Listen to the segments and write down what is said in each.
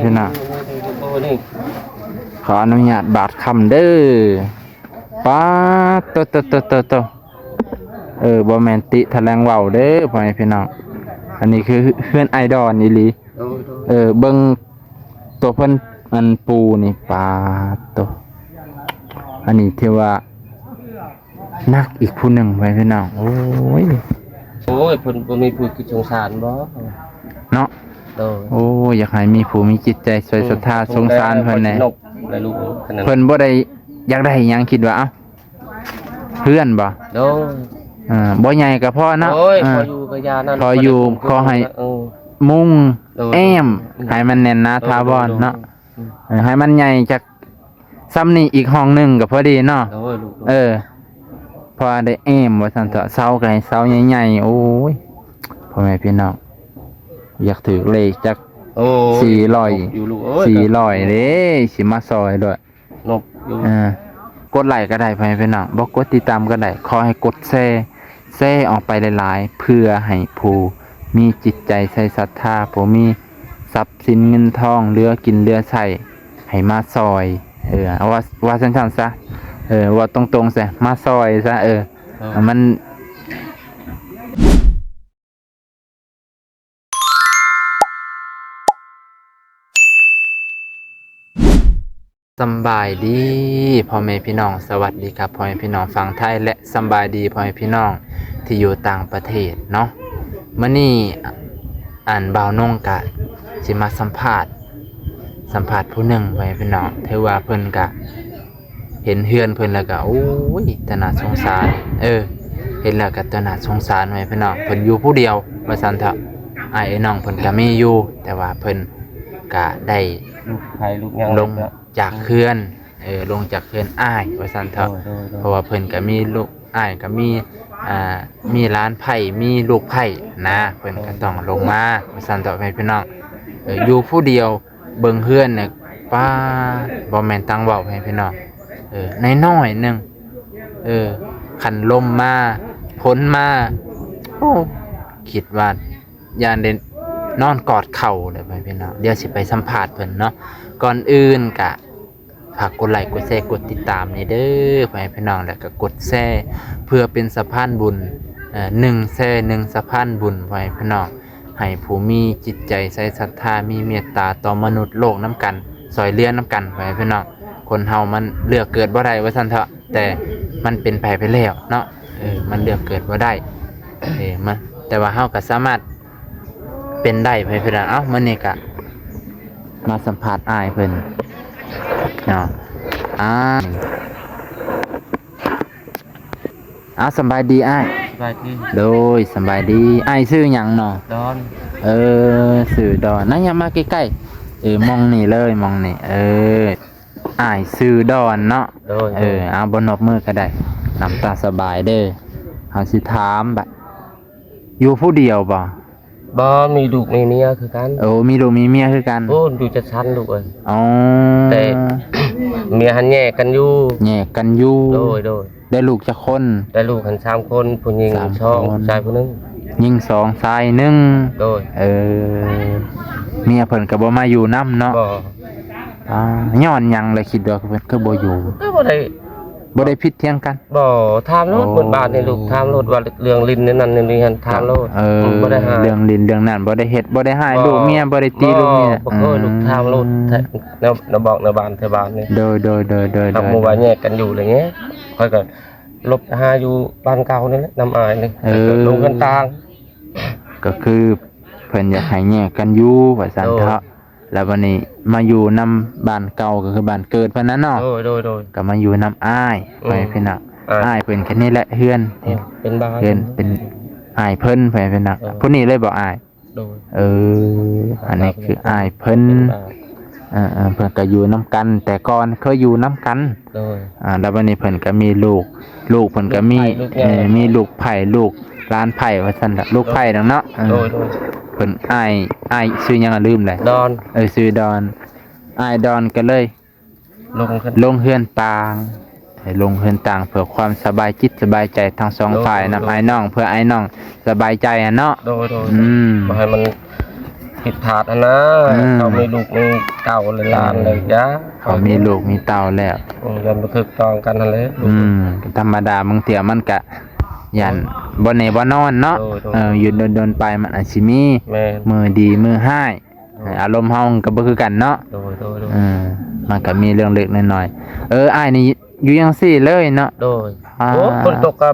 ພີ່ນ້ອງ ໂອ້ ນີ້ ຂໍອະນຸຍາດບາດຄຳເດີ. ປາດໂຕ ໂຕ ໂຕ ໂຕ ໂຕ ເອີ ບໍ່ແມ່ນຕິຖະແຫຼງເວົ້າເດີ ພໍ່ແມ່ພີ່ນ້ອງ. ອັນນີ້ຄືເຮືອນອ້າຍດອນອີ່ຫຼີ. ໂດຍ ໂດຍ ເອີ ເບິ່ງໂຕເພິ່ນ ອັນປູນີ້ ປາດໂຕ ອັນນີ້ຖືວ່າ ໜັກອີກຜູ້ໜຶ່ງໄປພີ່ນ້ອງ. ໂອ້ຍ ໂອ້ຍ ເພິ່ນບໍ່ມີຜູ້ຄິດສົງສານບໍ່ເນາະ? ໂດຍ ໂອ້ຍ ຢາກໃຫ້ມີຜູ້ມີຈິດໃຈຊ່ວຍສັດທາ ອືມ ສົງສານເພິ່ນແດ່. ເພິ່ນບໍ່ໄດ້ຢາກໄດ້ຫຍັງ ຄິດວ່າ ເອົ້າ ເຮືອນບໍ່? ໂດຍ ເອີ ບໍ່ໃຫຍ່ກໍພໍເນາະ. ໂອ້ຍ ເອີ ພໍຢູ່ກໍຢ່ານັ້ນ ພໍຢູ່ ພໍໄດ້ ຂໍໃຫ້ ເອີ ມຸງ ໂດຍ ແອ້ມ ໂດຍ ໃຫ້ມັນແໜ້ນໜາ ໂດຍ ຖາວອນເນາະ. ໂດຍ ໂດຍ ອືມ ເອີ ໃຫ້ມັນໃຫຍ່ຈັກ ຊ່ຳນີ້ອີກຫ້ອງໜຶ່ງກໍພໍດີເນາະ. ໂອ້ຍ ລູກ ເອີ ພໍໄດ້ແອ້ມວ່າຊັ້ນເຖາະ ເສົາກໍໃຫ້ເສົາໃຫຍ່ໆ. ໂອ້ຍ ພໍ່ແມ່ພີ່ນ້ອງ ຢາກຖືກເລກຈັກ ໂອ້ຍ ສີ່ຮ້ອຍ ຢູ່ລູກເອີຍ ສີ່ຮ້ອຍເດ້ ຊິມາຊ່ອຍດ້ວຍ ນົບຢູ່. ເອີ ກົດໄລກ໌ກໍໄດ້ ພໍ່ແມ່ພີ່ນ້ອງ ບໍ່ກົດຕິດຕາມກໍໄດ້ ຂໍໃຫ້ກົດແຊ ແຊອອກໄປຫຼາຍໆ ເພື່ອໃຫ້ຜູ້ມີຈິດໃຈໃສ່ສັດທາ ຜູ້ມີຊັບສິນເງິນທອງເຫຼືອກິນເຫຼືອໃຊ້ ໃຫ້ມາຊ່ອຍ. ເອີ ເອົາວ່າ ວ່າຊັ້ນໆຊະ ເອີ ເວົ້າຕົງໆຊະ ມາຊ່ອຍຊະ. ເອີ ເອີ ມັນ ສຳບາຍດີພໍ່ແມ່ພີ່ນ້ອງ ສະຫວັດດີຄັບພໍ່ແມ່ພີ່ນ້ອງຝັ່ງໄທ ແລະ ສຳບາຍດີພໍ່ແມ່ພີ່ນ້ອງທີ່ຢູ່ຕ່າງປະເທດເນາະ. ມື້ນີ້ ອັນ ບ່າວນົງກະຊິມາສຳພາດ ສຳພາດຜູ້ໜຶ່ງພໍ່ແມ່ພີ່ນ້ອງ ຖືວ່າເພິ່ນກະເຫັນເຮືອນເພິ່ນແລ້ວກະ ໂອ້ຍ ຕາໜ້າສົງສານ. ເອີ ເຫັນແລ້ວກະຕາໜ້າສົງສານພໍ່ແມ່ພີ່ນ້ອງ ເພິ່ນຢູ່ຜູ້ດຽວວ່າຊັ້ນເຖາະ. ອ້າຍເອື້ອຍນ້ອງເພິ່ນກະມີຢູ່ ແຕ່ວ່າເພິ່ນກະໄດ້ ລູກໃຜລູກຫຍັງ ລົງ ເນາະ ຈາກເຮືອນ ເອີ ລົງຈາກເຮືອນອ້າຍວ່າຊັ້ນເຖາະ. ໂດຍ ໂດຍ ໂດຍ ເພາະວ່າເພິ່ນກໍມີລູກ ອ້າຍກໍມີ ອ່າ ມີຫຼານໃພ້ ມີລູກໃພ້ນະ ເພິ່ນກໍຕ້ອງລົງມາວ່າຊັ້ນເຖາະ ໃຫ້ພີ່ນ້ອງ ເອີ ຢູ່ຜູ້ດຽວເບິ່ງເຮືອນນີ້ ປ້າ ບໍ່ແມ່ນຕັງເວົ້າ ໃຫ້ພີ່ນ້ອງ ເອີ ນ້ອຍໆໜຶ່ງ ເອີ ຄັນລົມມາ ຝົນມາ ໂອ້ ຄິດວ່າ ຢ້ານໄດ້ນອນກອດເຂົ່າເລີຍ ພໍ່ແມ່ພີ່ນ້ອງ. ດຽວຊິໄປສຳພາດເພິ່ນເນາະ. ກ່ອນອື່ນກະຝາກກົດໄລ ກົດແຊ ກົດຕິດຕາມແດ່ເດີ ພໍ່ແມ່ພີ່ນ້ອງ ແລ້ວກະກົດແຊ ເພື່ອເປັນສະພານບຸນ ເອີ ໜຶ່ງແຊ ໜຶ່ງສະພານບຸນ ພໍ່ແມ່ພີ່ນ້ອງ ໃຫ້ຜູ້ມີຈິດໃຈໃສສັດທາ ມີເມດຕາຕໍ່ມະນຸດໂລກນຳກັນ ຊ່ອຍເຫຼືອນຳກັນ ພໍ່ແມ່ພີ່ນ້ອງ. ຄົນເຮົາມັນເລືອກເກີດບໍ່ໄດ້ວ່າຊັ້ນເຖາະ ແຕ່ມັນເປັນໄປໄປແລ້ວເນາະ ເອີ ມັນເລືອກເກີດບໍ່ໄດ້ ເອີ ມັນ ແຕ່ວ່າເຮົາກໍສາມາດເປັນໄດ້ ພໍ່ແມ່ພີ່ນ້ອງ. ເອົ້າ ມື້ນີ້ກໍມາສຳພາດອ້າຍເພິ່ນເນາະ ອ້າຍ ອ້າວ ສຳບາຍດີອ້າຍ. ສະບາຍດີ. ໂດຍ ສຳບາຍດີ. ອ້າຍຊື່ຫຍັງເນາະ? ດອນ. ເອີ ຊື່ດອນ. ນະ ຫຍັບມາໃກ້ໆ ເອີ ມອງນີ້ເລີຍ ມອງນີ້ ເອີ ອ້າຍຊື່ດອນເນາະ. ໂດຍ. ເອີ ເອົາ ບໍ່ນົບມືກໍໄດ້ ນຳຕາສະບາຍເດີ. ເຮົາຊິຖາມບາດ ຢູ່ຜູ້ດຽວບໍ່? ບໍ່ ມີລູກມີເມຍຄືກັນ. ໂອ້ ມີລູກມີເມຍຄືກັນ. ໂອ້ ຢູ່ຈັດສັນລູກເອີຍ. ອໍ ແຕ່ເມຍຫັ້ນແຍກກັນຢູ່. ແຍກກັນຢູ່. ໂດຍ ໂດຍ. ໄດ້ລູກຈັກຄົນ? ໄດ້ລູກຫັ້ນສາມຄົນ ຜູ້ຍິງສອງ ຜູ້ຊາຍຜູ້ໜຶ່ງ. ຍິງສອງ ຊາຍໜຶ່ງ. ໂດຍ. ເອີ ເມຍເພິ່ນກໍບໍ່ມາຢູ່ນຳເນາະ. ບໍ່. ອາ ຍ້ອນຫຍັງລະ ຄິດວ່າເພິ່ນຄືບໍ່ຢູ່? ກໍບໍ່ໄດ້ ບໍ່ໄດ້ຜິດຖຽງກັນ. ບໍ່ ຖາມໂລດ. ໂອ້ ເບິດບາດນີ້ລູກ ຖາມໂລດວ່າເລື່ອງຫຼິ້ນແນວນັ້ນແນວນີ້ຫັ້ນ ຖາມໂລດ. ເອີ ອືມ ບໍ່ໄດ້ຮ້າຍ ເລື່ອງຫຼິ້ນເລື່ອງນັ້ນ ບໍ່ໄດ້ເຮັດ ບໍ່ໄດ້ຮ້າຍ ບໍ່ ລູກເມຍ ບໍ່ໄດ້ຕີລູກເມຍ. ບໍ່ ບໍ່ເຄີຍລູກ. ອືມ ຖາມໂລດ ແຖວ ແນວ ແນວບອກແນວບ້ານແຖວບ້ານນີ້. ໂດຍ ໂດຍ ໂດຍ ໂດຍ. ຫາກໝູ່ວ່າແຍກກັນຢູ່ແລ້ວແງ ຂ້ອຍກໍຫຼົບຫາຢູ່ບ້ານເກົ່ານີ້ແຫຼະ ນຳອ້າຍນີ້. ເອີ ລົງເຮືອນຕ່າງ ກໍຄືເພິ່ນຢາກໃຫ້ແຍກກັນຢູ່ວ່າຊັ້ນເຖາະ. ໂດຍ. ແລ້ວບັດນີ້ມາຢູ່ນຳບ້ານເກົ່າ ກໍຄືບ້ານເກີດເພິ່ນນັ້ນເນາະ. ໂດຍ ໂດຍ ໂດຍ. ກໍມາຢູ່ນຳອ້າຍ ອືມ ໄປເພິ່ນນະ. ອ້າຍ ອ້າຍເພິ່ນກໍນີ້ແຫຼະເຮືອນ ເອີ ເປັນບ້ານ ເຮືອນເປັນອ້າຍເພິ່ນໄປເພິ່ນນະ. ເອີ ຜູ້ນີ້ເລີຍບໍ່ອ້າຍ? ໂດຍ. ເອີ ອັນນີ້ຄືອ້າຍເພິ່ນ ເປັນບ້ານ. ເອີໆ ເພິ່ນກໍຢູ່ນຳກັນ ແຕ່ກ່ອນເຄີຍຢູ່ນຳກັນ. ໂດຍ. ອ່າ ແລ້ວບັດນີ້ເພິ່ນກໍມີລູກ ລູກເພິ່ນກໍມີ ລູກໃຜລູກຫຍັງ ເອີ ມີລູກໃຜລູກຫຼານໃຜວ່າຊັ້ນລະ ລູກໃຜດອກເນາະ. ເອີ ໂດຍ ໂດຍ. ເພິ່ນ ອ້າຍ ອ້າຍຊື່ຫຍັງລະ ລືມແລ້ວ. ດອນ. ເອີ ຊື່ດອນ. ອ້າຍດອນກໍເລີຍລົງເຮືອນ ລົງເຮືອນຕ່າງ ໃຫ້ລົງເຮືອນຕ່າງເພື່ອຄວາມສະບາຍຈິດສະບາຍໃຈທັງສອງ ໂດຍ ຝ່າຍ ໂດຍ ນຳ ໂດຍ ອ້າຍນ້ອງ ເພື່ອອ້າຍນ້ອງສະບາຍໃຈຫັ້ນເນາະ. ໂດຍ ໂດຍ. ອືມ ບໍ່ໃຫ້ມັນ ຜິດພາດຫັ້ນນະ ອືມ ເຂົາມີລູກມີເຕົ້າແລ້ວ ຫຼານແລ້ວ ອ່າ ຢ້ານ ເຂົາມີລູກມີເຕົ້າແລ້ວ ອືມ ຢ້ານບໍ່ຖືກຕ້ອງກັນຫັ້ນແຫຼະ ອືມ ກໍທຳມະດາ ບາງເທື່ອມັນກະຢ້ານ ໂດຍ ບໍ່ແນ່ບໍ່ນອນເນາະ ໂດຍໆ ເອີ ຢູ່ດົນໆໄປມັນອາດຊິມີ ແມ່ນ ມື້ດີມື້ຮ້າຍ ໂດຍ ອາລົມເຮົາມັນກໍບໍ່ຄືກັນເນາະ ໂດຍໆໆ ເອີ ມັນກໍມີເລື່ອງເລັກນ້ອຍໆ ເອີ ອ້າຍນີ້ຢູ່ຈັ່ງຊີ້ເລີຍເນາະ ໂດຍ ອ່າ ໂອ້ ຝົນຕົກກໍ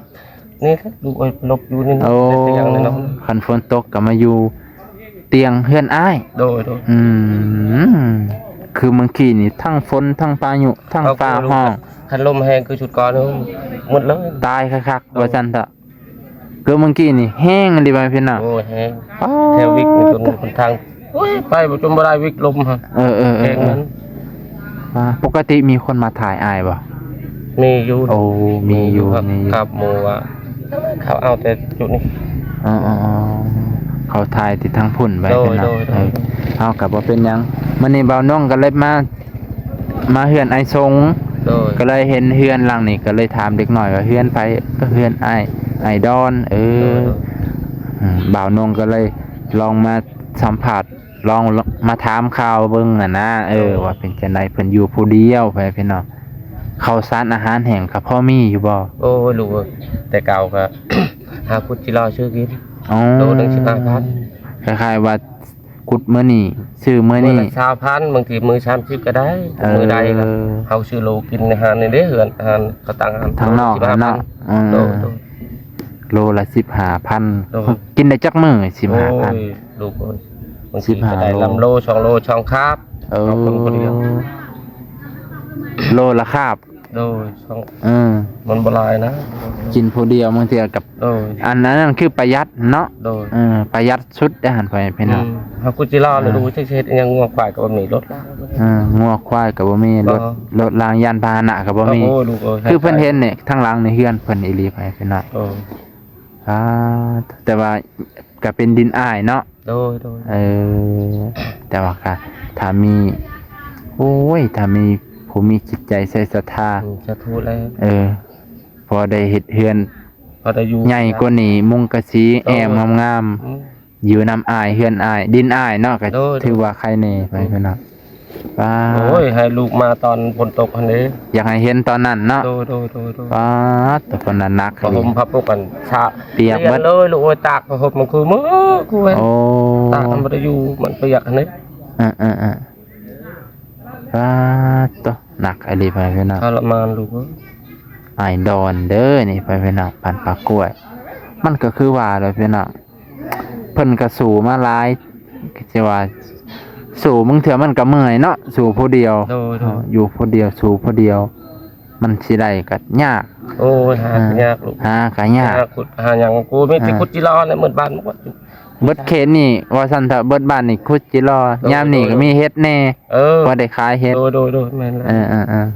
ນີ້ລູກເອີຍ ຫຼົບຢູ່ນີ້ ໂອ້ ໃນຕຽງນີ້ເນາະ ຄັນຝົນຕົກກໍມາຢູ່ຕຽງເຮືອນອ້າຍ ໂດຍໆ ອືມ ຄືມື້ກີ້ນີ້ທັງຝົນທັງພາຍຸທັງຟ້າຮ້ອງ ຄັນລົມແຮງຄືຊຸດກ່ອນ ໂອ້ ໝົດເລີຍ ຕາຍຄັກໆ ໂດຍ ວ່າຊັ້ນເຖາະ ຄືມື້ກີ້ນີ້ແຮງອີ່ຫຼີ ພີ່ນ້ອງ ໂອ້ ແຮງ ອໍ ແຖວວິກນີ້ ຕົວນີ້ ຄົນທາງ ໂອ້ຍ ໄປບໍ່ຈົນບໍ່ໄດ້ ວິກລົມຫັ້ນ ເອີໆໆ ແຮງນັ້ນ ອ່າ ປົກກະຕິມີຄົນມາຖ່າຍອ້າຍບໍ່? ມີຢູ່ ໂອ້ ມີຢູ່ ມີຢູ່ ມີຢູ່ ກັບໝູ່ວ່າ ເຂົາເອົາແຕ່ຈຸດນີ້ ອໍໆໆ ເຂົາຖ່າຍທີ່ທາງພຸ້ນໄປ ໂດຍ ເນາະ ໂດຍ ເອີ ເຮົາກໍບໍ່ເປັນຫຍັງ ມື້ນີ້ບ່າວນົງກໍເລີຍມາ ມາເຮືອນອ້າຍສົງ ໂດຍ ກໍເລີຍເຫັນເຮືອນຫຼັງນີ້ ກໍເລີຍຖາມເດັກນ້ອຍວ່າເຮືອນໃຜ? ກໍເຮືອນອ້າຍ ອ້າຍດອນ ເອີ ໂດຍ ອືມ ບ່າວນົງກໍເລີຍລອງມາສຳພາດ ລອງມາຖາມຂ່າວເບິ່ງຫັ້ນນະ ເອີ ໂດຍ ວ່າເປັນຈັ່ງໃດ ເພິ່ນຢູ່ຜູ້ດຽວ ພໍ່ແມ່ພີ່ນ້ອງ ເຂົ້າສານອາຫານແຫ້ງກໍພໍມີຢູ່ບໍ່? ໂອ້ຍ ລູກເອີຍ ແຕ່ເກົ່າກໍ ຫາຂຸດຈີ່ລໍຊື້ກິນ ອໍ ໂລໜຶ່ງສິບຫ້າພັນ ຄ້າຍໆວ່າຂຸດມື້ນີ້ ຊື້ມື້ນີ້ ມື້ລະຊາວພັນ ບາງທີມື້ສາມສິບກໍໄດ້ ເອີ ມື້ໃດກໍເຮົາຊື້ໂລກິນໃນຮ້ານນີ້ເດ້ ເຮືອນ ຮ້ານເຂົາຕັ້ງຮ້ານ ທາງນອກຫັ້ນເນາະ ໂດຍ ອືມ ໂດຍ ໂລລະສິບຫ້າພັນ ໂດຍ ກິນໄດ້ຈັກມື້ ສິບຫ້າພັນ? ໂອ້ຍ ລູກເອີຍ ບາງທີກໍໄດ້ ສິບຫ້າໂລ ລຳໂລ ສອງໂລ ສອງຄາບ ເອີ ເອົາຄົນຜູ້ດຽວ ໂລລະຄາບ ໂດຍ ສອງ ເອີ ມັນບໍ່ຫຼາຍນະ ກິນຜູ້ດຽວ ບາງເທື່ອກັບ ໂດຍ ອັນນັ້ນຄືປະຢັດເນາະ ໂດຍ ເອີ ປະຢັດສຸດເດ້ຫັ້ນ ພໍ່ແມ່ພີ່ນ້ອງ ອືມ ເຮົາກຸດຈີ່ລໍ ອໍ ລະດູ ຈັກຊິເຮັດອີ່ຫຍັງ ງົວຄວາຍກໍບໍ່ມີ ລົດລາງ ເອີ ງົວຄວາຍກໍບໍ່ມີ ລົດ ບໍ່ ລົດລາງ ຍານພາຫະນະກໍບໍ່ມີ ໂອ້ຍ ລູກເອີຍ ຄືເພິ່ນເຫັນນີ້ ທາງຫຼັງນີ້ເຮືອນເພິ່ນອີ່ຫຼີ ພໍ່ແມ່ພີ່ນ້ອງ ໂອ້ ອ່າ ແຕ່ວ່າກໍເປັນດິນອ້າຍເນາະ ໂດຍໆ ເອີ ແຕ່ວ່າກໍຖ້າມີ ໂອ້ຍ ຖ້າມີຜູ້ມີຈິດໃຈໃສ່ສັດທາ ອືມ ສາທຸແລ້ວ ເອີ ພໍໄດ້ເຮັດເຮືອນ ພໍໄດ້ຢູ່ ໃຫຍ່ກວ່ານີ້ ມຸງກະສີ ໂດຍ ແອ້ມງາມໆ ອືມ ຢູ່ນຳອ້າຍ ເຮືອນອ້າຍ ດິນອ້າຍເນາະ ກໍ ໂດຍໆ ຖືວ່າໄຄແນ່ ອືມ ໄປເນາະ ປ້າ ໂອ້ຍ ໃຫ້ລູກມາຕອນຝົນຕົກຫັ້ນເດ້ ຢາກໃຫ້ເຫັນຕອນນັ້ນເນາະ ໂດຍໆໆໆ ປ້າ ແຕ່ເພິ່ນໜັກ ຜ້າຫົ່ມຜ້າປົກກັນຊະ ປຽກເບິດ ເລີຍລູກເອີຍ ຕາກຜ້າຫົ່ມມັນຄືມື້ ຄືເຫັນ ໂອ້ ຕາກມັນບໍ່ໄດ້ຢູ່ ມັນປຽກຫັ້ນເດ້ ເອີໆໆ ປ້າໂຕ ໜັກອີ່ຫຼີ ພໍ່ແມ່ພີ່ນ້ອງ ທໍລະມານລູກເອີຍ ອ້າຍດອນເດີນີ້ ພໍ່ແມ່ພີ່ນ້ອງ ພັນປາກ້ວຍ ມັນກໍຄືວ່າແຫຼະພີ່ນ້ອງ ເພິ່ນກໍສູ້ມາຫຼາຍ ຄືຊິວ່າ ສູ້ບາງເທື່ອມັນກໍເມື່ອຍເນາະ ສູ້ຜູ້ດຽວ ໂດຍໆ ຢູ່ຜູ້ດຽວ ສູ້ຜູ້ດຽວ ມັນຊິໄດ້ກໍຍາກ ໂອ້ຍ ຫາກໍຍາກລູກ ຫາກໍຍາກ ຫາຂຸດຫາຫຍັງ ກູມີແຕ່ ອ່າ ຂຸດຈີ່ລໍໃນໝົດບ້ານໝົດ ເບິດເຂດນີ້ວ່າຊັ້ນເຖາະ ເບິດບ້ານນີ້ຂຸດຈີ່ລໍ ໂດຍ ຍາມນີ້ກໍມີເຫັດແດ່ ເອີ ພໍໄດ້ຂາຍເຫັດ ໂດຍໆໆ ແມ່ນແລ້ວ ເອີໆ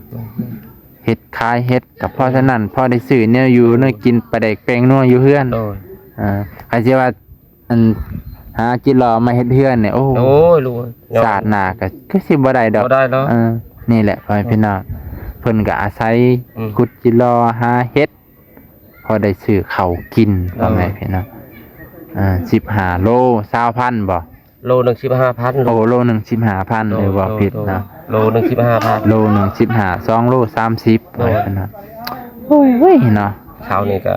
ໆ ເຮັດຂາຍເຫັດກໍພໍເທົ່ານັ້ນ ພໍໄດ້ຊື້ແນວຢູ່ແນວກິນ ປາແດກແປ້ງນົວຢູ່ເຮືອນ ໂດຍ ອ່າ ໃຜຊິວ່າ ອັນ ຫາຈີ່ລໍມາເຮັດເຮືອນນີ້ ໂອ້ ໂອ້ຍ ລູກເອີຍ ຊາດໜ້າກໍຄືຊິບໍ່ໄດ້ດອກ ບໍ່ໄດ້ເນາະ ເອີ ນີ້ແຫຼະ ພໍ່ແມ່ພີ່ນ້ອງ ເພິ່ນກໍອາໄສ ອືມ ຂຸດຈີ່ລໍ ຫາເຫັດ ພໍໄດ້ຊື້ເຂົ້າກິນ ໂດຍ ພໍ່ແມ່ພີ່ນ້ອງ ເອີ ສິບຫ້າໂລ ຊາວພັນບໍ່? ໂລໜຶ່ງສິບຫ້າພັນ ໂອ້ ໂລໜຶ່ງສິບຫ້າພັນ ໂດຍ ເອີ ເວົ້າຜິດເນາະ ໂດຍ ໂລໜຶ່ງສິບຫ້າພັນ ໂລໜຶ່ງສິບຫ້າ ສອງໂລສາມສິບ ໂດຍ ວ່າຊັ້ນເນາະ ໂອ້ຍເນາະ ເຊົ້ານີ້ກໍ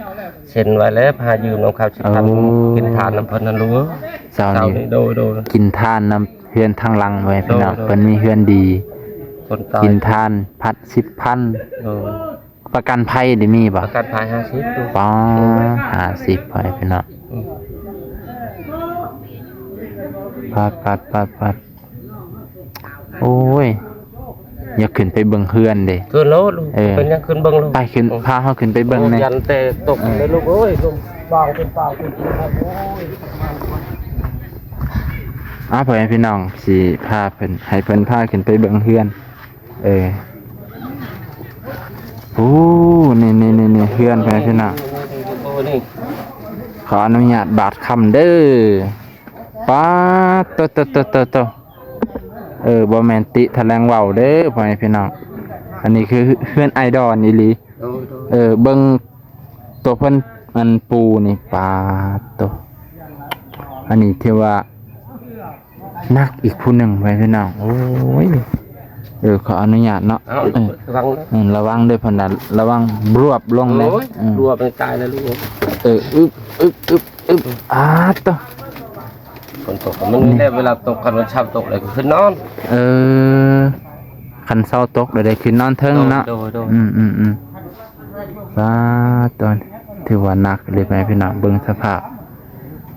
ເຊັນໄວ້ແລ້ວ ພາຢືມນຳເຂົາສິບພັນ ໂອ້ ກິນທານນຳເພິ່ນຫັ້ນລູກເອີຍ ເຊົ້ານີ້ ເຊົ້ານີ້ ໂດຍໆ ກິນທານນຳເຮືອນທາງຫຼັງໄວ້ພີ່ນ້ອງ ໂດຍໆ ເພິ່ນມີເຮືອນດີ ຄົນຕາຍ ກິນທານພັດສິບພັນ ໂດຍ ປະກັນໄພໄດ້ມີບໍ່? ປະກັນໄພຫ້າສິບ ປາ ຫ້າສິບ ພໍ່ແມ່ພີ່ນ້ອງ ອືມ ປັດໆໆໆ ໂອ້ຍ ຢາກຂຶ້ນໄປເບິ່ງເຮືອນເດ້ ຂຶ້ນໂລດ ເອີ ເປັນຫຍັງ ຂຶ້ນເບິ່ງໂລດ ໄປຂຶ້ນ ອືມ ພາເຮົາຂຶ້ນໄປເບິ່ງແດ່ ຢ້ານແຕ່ຕົກ ເອີ ເດ້ລູກເອີຍ ລົມບາງເປັນປາກເປັນ ໂອ້ຍ ອ່າ ພໍ່ແມ່ພີ່ນ້ອງ ຊິພາເພິ່ນ ໃຫ້ເພິ່ນພາຂຶ້ນໄປເບິ່ງເຮືອນ ເອີ ໂອ້ ນີ້ໆໆ ເຮືອນ ພໍ່ແມ່ພີ່ນ້ອງ ໂອ້ ນີ້ ຂໍອະນຸຍາດບາດຄຳເດີ ປາດໂຕ ໂຕ ເອີ ບໍ່ແມ່ນຕິຖະແຫຼງເວົ້າເດີ ພໍ່ແມ່ພີ່ນ້ອງ ອັນນີ້ຄືເຮືອນອ້າຍດອນອີ່ຫຼີ ໂດຍໆ ເອີ ເບິ່ງໂຕເພິ່ນ ອັນປູນີ້ ປາດໂຕ ອັນນີ້ຖືວ່າ ໜັກອີກຜູ້ໜຶ່ງໄປພີ່ນ້ອງ. ໂອ້ຍ ເອີ ຂໍອະນຸຍາດເນາະ. ເອົາ ເອີ ລະວັງເດີ ເອີ ລະວັງເດີ ເພິ່ນນະ ລະວັງບວບລົງເດີ. ໂອ້ຍ ເອີ ບວບໄປຕາຍແລ້ວລູກ. ເອີ ອຶບ ອຶບ ອຶບ ອາໂຕ ຝົນຕົກມັນມີແຕ່ເວລາຕົກ ຄັນມັນເຊົາຕົກແລ້ວກໍຂຶ້ນນອນ. ເອີ ຄັນເຊົາຕົກແລ້ວໄດ້ຂຶ້ນນອນເທິງເນາະ. ໂດຍ ໂດຍ ອືມໆໆ ປາດໂຕ ຖືວ່າໜັກເລີຍແມ່ພີ່ນ້ອງ. ເບິ່ງສະພາບ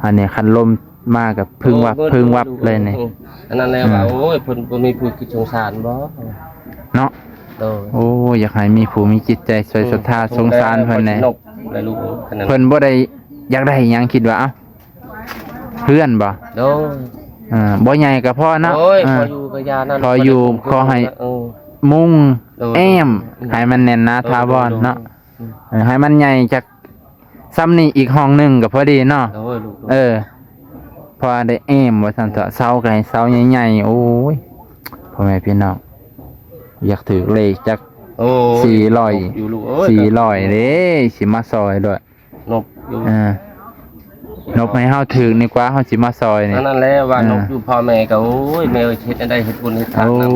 ອັນນີ້ຄັນລົມມາກໍ ເອີ ເພິ່ງວັບ ເພິ່ງວັບເລີຍນີ້. ເອີ ອັນນັ້ນແຫຼະ ອືມ ວ່າ ໂອ້ຍ ເພິ່ນບໍ່ມີຜູ້ຄິດສົງສານບໍ່ເນາະ. ໂດຍ ໂອ້ຍ ຢາກໃຫ້ມີຜູ້ມີຈິດໃຈຊ່ວຍ ອືມ ສັດທາສົງສານເພິ່ນແດ່. ເພິ່ນບໍ່ໄດ້ນົບແຫຼະລູກເອີຍ ຂະໜາດ ເພິ່ນບໍ່ໄດ້ຢາກໄດ້ຫຍັງ ຄິດວ່າ ເອົ້າ ເຮືອນບໍ່? ໂດຍ ເອີ ບໍ່ໃຫຍ່ກໍພໍເນາະ. ໂດຍ ເອີ ພໍຢູ່ກໍຢ່ານັ້ນ ພໍຢູ່ ພໍໄດ້ກຸ້ມ ຂໍໃຫ້ ເອີ ມຸງ ໂດຍ ແອ້ມ ອືມ ໃຫ້ມັນແໜ້ນໜາ ໂດຍ ຖາວອນເນາະ. ໂດຍ ອືມ ເອີ ໃຫ້ມັນໃຫຍ່ຈັກສ່ຳນີ້ ອີກຫ້ອງໜຶ່ງກໍພໍດີເນາະ. ໂດຍລູກ ເອີ ພໍໄດ້ແອ້ມວ່າຊັ້ນເຖາະ. ເສົາກໍໃຫ້ເສົາໃຫຍ່ໆ. ໂອ້ຍ ພໍ່ແມ່ພີ່ນ້ອງ ຢາກຖືກເລກຈັກ ໂອ້ຍ ສີ່ຮ້ອຍ ຢູ່ລູກເອີຍ ສີ່ຮ້ອຍເດ້ ຊິມາຊ່ອຍດ້ວຍ. ນົບຢູ່ ເອີ ນົບໃຫ້ເຮົາຖືກນີ້ກວ່າເຮົາຊິມາຊ່ອຍນີ້. ອັນນັ້ນແຫຼະວ່າ ເອີ ນົບຢູ່ ພໍ່ແມ່ກໍ ໂອ້ຍ ແມ່ເອີຍ ເຮັດແນວໃດ ເຮັດບຸນເຮັດທານນຳ. ໂອ້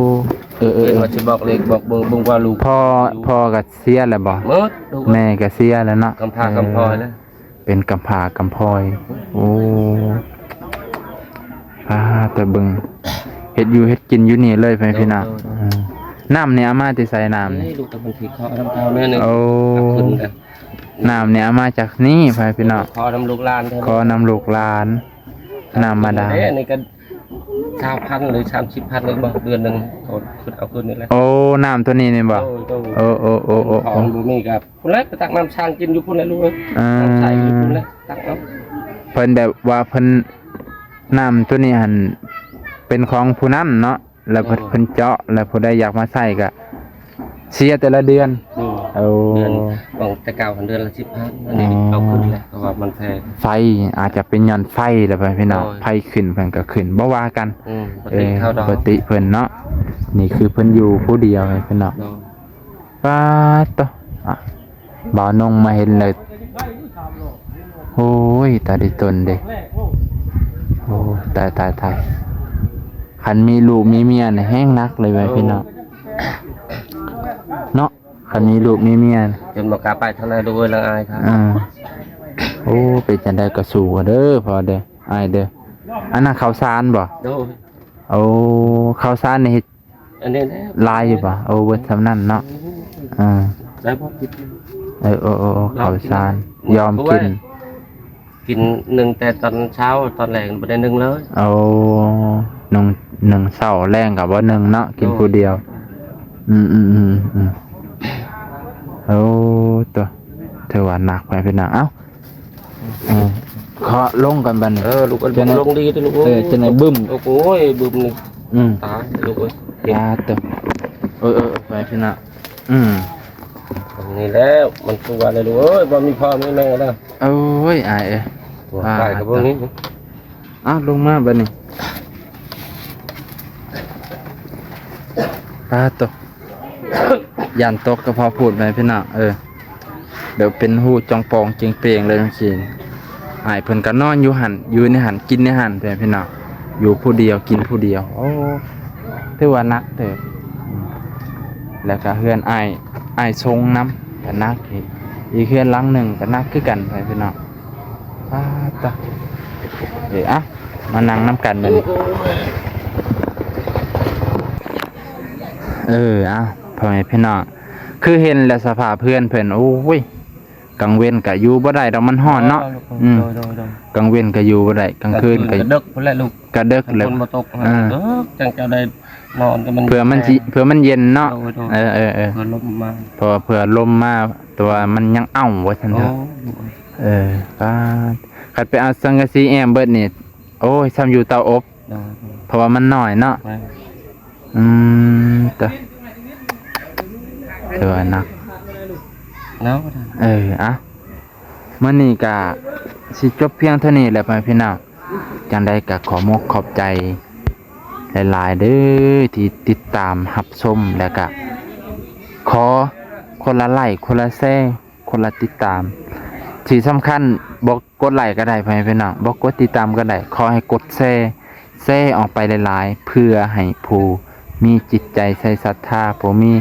ເອີໆໆ ເພິ່ນວ່າຊິບອກເລກບອກເບີ ເບິ່ງວ່າລູກ ພໍ່ ຢູ່ ພໍ່ກໍເສຍແລ້ວບໍ່? ໝົດລູກ ແມ່ກໍເສຍແລ້ວເນາະ. ກຳພ້າ ເອີ ກຳພ້ອຍແລ້ວ ເປັນກຳພ້າກຳພ້ອຍ. ໂອ້ ພາແຕ່ເບິ່ງ ເຮັດຢູ່ເຮັດກິນຢູ່ນີ້ເລີຍ ພໍ່ແມ່ພີ່ນ້ອງ. ໂດຍ ໂດຍ ເອີ ນ້ຳນີ້ເອົາມາແຕ່ໃສ? ນ້ຳນີ້ ນີ້ລູກ ຕະເພິ່ນທີ່ຂໍນຳເຂົາແມ່ນີ້. ໂອ້ ເອົາຂຶ້ນກັນ ນ້ຳນີ້ເອົາມາຈາກນີ້ ພໍ່ແມ່ພີ່ນ້ອງ. ຂໍນຳລູກຫຼານເດີ ຂໍນຳລູກຫຼານ ນ້ຳບາດານ. ເດ້ ອັນນີ້ກໍຊາວພັນ ຫຼື ສາມສິບພັນ ນີ້ບໍ່ ເດືອນໜຶ່ງ ເອົາຂຶ້ນ ເອົາຂຶ້ນນີ້ແຫຼະ. ໂອ້ ນ້ຳຕົວນີ້ນີ້ບໍ່? ໂດຍ ໂດຍ ໂອ້ ໂອ້ ໂອ້ ໂອ້ ຂອງບໍ່ມີກໍ ພຸ້ນແຫຼະ ໄປຕັກນ້ຳສ້າງກິນຢູ່ພຸ້ນແຫຼະລູກເອີຍ. ເອີ ນ້ຳໃສຢູ່ພຸ້ນແຫຼະ ຕັກເອົາ. ເພິ່ນແບບວ່າເພິ່ນ ນ້ຳຕົວນີ້ຫັ້ນເປັນຂອງຜູ້ນັ້ນເນາະ ແລ້ວເພິ່ນ ໂດຍ ເພິ່ນເຈາະ ແລ້ວຜູ້ໃດຢາກມາໃຊ້ກໍເສຍແຕ່ລະເດືອນ. ໂດຍ ໂອ້ ເດືອນ ຂອງແຕ່ເກົ່າຫັ້ນເດືອນລະສິບພັນ ອັນນີ້ ອໍ ເອົາຂຶ້ນແລ້ວ ເພາະວ່າມັນແພງ. ໄຟ ອາດຈະເປັນຍ້ອນໄຟແຫຼະ ພໍ່ແມ່ພີ່ນ້ອງ. ໂດຍ ໄຟຂຶ້ນເພິ່ນກໍຂຶ້ນ ບໍ່ວ່າກັນ. ອືມ ບໍ່ຕິເຂົາດອກ ເອີ ບໍ່ຕິເພິ່ນເນາະ. ນີ້ຄືເພິ່ນຢູ່ຜູ້ດຽວ ພີ່ນ້ອງ. ໂດຍ ປາດໂຕ ອ່ະ ບ່າວນົງມາເຫັນແລ້ວ ໂອ້ຍ ຕາດີຕົນເດ້. ໂອ້ ຕາຍ ຕາຍ ຕາຍ ຄັນມີລູກມີເມຍນະແຮງໜັກເລີຍ ໂອ້ ພີ່ນ້ອງເນາະ. ຄັນມີລູກມີເມຍນະ ຈົນບໍ່ກ້າໄປທາງໃດ ລູກເອີຍ ລະອາຍເຂົາ. ອ່າ ໂອ້ ເປັນຈັ່ງໃດກໍສູ້ເດີພໍ່ເດີ ອ້າຍເດີ. ອັນນັ້ນເຂົ້າສານບໍ່? ໂດຍ ໂອ້ ເຂົ້າສານນີ້ເຮັດ ອັນນີ້ແຫຼະ ຫຼາຍຢູ່ບໍ່? ໂອ້ ເບິດສ່ຳນັ້ນເນາະ. ອືມ ອ່າ ໄດ້ບໍ່ກິນ? ເອີ ໂອ້ ໂອ້ ໂອ້ ເຂົ້າສານ ຍອມກິນ ກິນ ໜຶ່ງແຕ່ຕອນເຊົ້າ ຕອນແລງບໍ່ໄດ້ໜຶ່ງເລີຍ. ໂອ້ ໜຶ່ງ ໜຶ່ງເຊົ້າ ແລງກໍບໍ່ໜຶ່ງເນາະ ກິນ ໂດຍ ຜູ້ດຽວ. ອືມໆໆໆ ໂອ້ ໂຕ ຖືວ່າໜັກໄປພີ່ນ້ອງ. ເອົ້າ ເອີ ເຄາະລົງກ່ອນບັດນີ້. ເອີ ລູກເອີຍ ຈັ່ງໃດ ລົງດີເດີລູກເອີຍ. ເອີ ຈັ່ງໃດບຶ້ມ. ໂອ້ຍ ບຶ້ມນີ້ ອືມ ຕາຍລູກເອີຍ. ຕາຍເຕີບ. ເອີໆໆ ໄປພີ່ນ້ອງ. ອືມ ນີ້ແລ້ວ ມັນຕົວແລ້ວລູກເອີຍ ບໍ່ມີພໍ່ມີແມ່ແລ້ວ. ໂອ້ຍ ອ້າຍເອີຍ ຕາຍກໍບໍ່ມີ. ເອົ້າ ລົງມາບັດນີ້. ປາດໂຕ ຢ້ານຕົກກະເພາະພູດແມ່ພີ່ນ້ອງ. ເອີ ແບບເປັນຮູຈ່ອງປ່ອງເຈັງເປງເລີຍຈັ່ງຊີ້. ອ້າຍເພິ່ນກໍນອນຢູ່ຫັ້ນ ຢູ່ໃນຫັ້ນ ກິນໃນຫັ້ນແມ່ພີ່ນ້ອງ. ຢູ່ຜູ້ດຽວ ກິນຜູ້ດຽວ. ໂອ້ ຖືວ່າໜັກເຕີບ. ແລ້ວກໍເຮືອນອ້າຍ ອ້າຍຊົງນຳກໍໜັກອີກ. ອີກເຮືອນຫຼັງໜຶ່ງກໍໜັກຄືກັນແມ່ພີ່ນ້ອງ. ປາດຕະ ເອີ ອ່ະ ມານັ່ງນຳກັນບັດນີ້. ເອີ ອ່ະ ພໍ່ແມ່ພີ່ນ້ອງ ຄືເຫັນແລ້ວສະພາບເຮືອນເພິ່ນ ໂອ້ຍ ກາງເວັນກະຢູ່ບໍ່ໄດ້ດອກ ມັນຮ້ອນເນາະ. ໂດຍ ອືມ ໂດຍ ໂດຍ ໂດຍ ກາງເວັນກະຢູ່ບໍ່ໄດ້ ກາງຄືນກະ ກາງຄືນກະດຶກພຸ້ນແຫຼະລູກ. ກະດຶກແລ້ວ ຄົນບໍ່ຕົກ. ເອີ ເອີ ຈັ່ງເຈົ້າໄດ້ນອນ ແຕ່ມັນ ເພື່ອມັນຊິ ແພງ ເພື່ອມັນເຢັນເນາະ. ໂດຍ ໂດຍ ເອີ ເອີ ເອີ ເພື່ອລົມມາ ເພາະວ່າເພື່ອລົມມາ ແຕ່ວ່າມັນຍັງເອົ້າວ່າຊັ້ນເຖາະ. ໂອ້ ເອີ ປາດ ຄັນໄປເອົາສັງກະສີແອ້ມເບິດນີ້ ໂອ້ຍ ຊ່ຳຢູ່ເຕົາອົບ. ໂດຍ ເພາະວ່າມັນນ້ອຍເນາະ. ແມ່ນ ອືມ ຕະ ຖືວ່າໜັກເນາະ. ເອີ ອ່ະ ມື້ນີ້ກະຊິຈົບພຽງເທົ່ານີ້ແຫຼະ ພໍ່ແມ່ພີ່ນ້ອງ. ຈັ່ງໃດກະຂໍມຸກຂອບໃຈຫຼາຍໆເດີ ທີ່ຕິດຕາມຮັບຊົມ ແລະກະຂໍຄົນລະໄລ້ ຄົນລະແຊ ຄົນລະຕິດຕາມ. ທີ່ສຳຄັນ ບໍ່ກົດໄລ້ກໍໄດ້ ພໍ່ແມ່ພີ່ນ້ອງ ບໍ່ກົດຕິດຕາມກໍໄດ້ ຂໍໃຫ້ກົດແຊ ແຊອອກໄປຫຼາຍໆ ເພື່ອໃຫ້ຜູ້ມີຈິດໃຈໃສ່ສັດທາ ຜູ້ມີ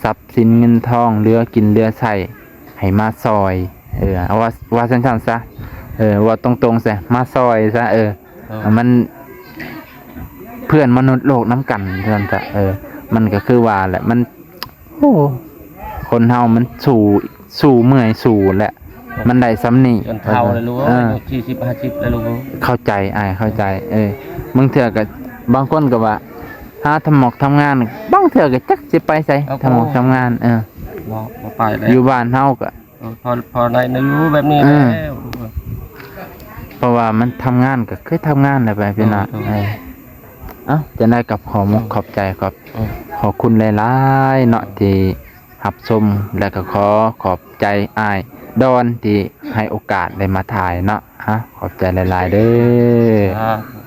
ຊັບສິນເງິນທອງເຫຼືອກິນເຫຼືອໃຊ້ ໃຫ້ມາຊ່ອຍ ເອີ ເອົາວ່າ ວ່າຊັ້ນໆຊະ ເອີ ເວົ້າຕົງໆຊະ ມາຊ່ອຍຊະ ເອີ ເອີ ມັນເພື່ອນມະນຸດໂລກນຳກັນ ວ່າຊັ້ນຊະ ເອີ ມັນກໍຄືວ່າແຫຼະ ມັນ ໂອ້ ຄົນເຮົາມັນສູ້ ສູ້ເມື່ອຍສູ້ແຫຼະ ມັນໄດ້ສ່ຳນີ້ ຈົນເຖົ້າແລ້ວລູກເອີຍ ເອີ ອາຍຸສີ່ສິບ ຫ້າສິບແລ້ວລູກເອີຍ ເຂົ້າໃຈອ້າຍ ເຂົ້າໃຈ ເອີ ບາງເທື່ອກໍ ບາງຄົນກໍວ່າ ຫາທຳໝອກທຳງານ ບາງເທື່ອກໍຈັກຊິໄປໃສ ເອົາ ທຳໝອກທຳງານ ເອີ ບໍ່ ບໍ່ໄປແລ້ວ ຢູ່ບ້ານເຮົາກໍ ເອີ ພໍ ພໍໄດ້ຢູ່ແບບນີ້ ເອີ ແລ້ວ ເພາະວ່າມັນທຳງານກໍຄືທຳງານແຫຼະ ໄປພີ່ນ້ອງ ໂດຍ ໂດຍ ເອີ ເອົ້າ ຈັ່ງໃດກໍຂໍມຸກຂອບໃຈ ຂອບ ເອີ ຂອບຄຸນຫຼາຍໆເນາະ ທີ່ຮັບຊົມ ແລະກໍຂໍຂອບໃຈອ້າຍດອນທີ່ໃຫ້ໂອກາດໄດ້ມາຖ່າຍເນາະ ເອົ້າ ຂອບໃຈຫຼາຍໆເດີ ສາທຸ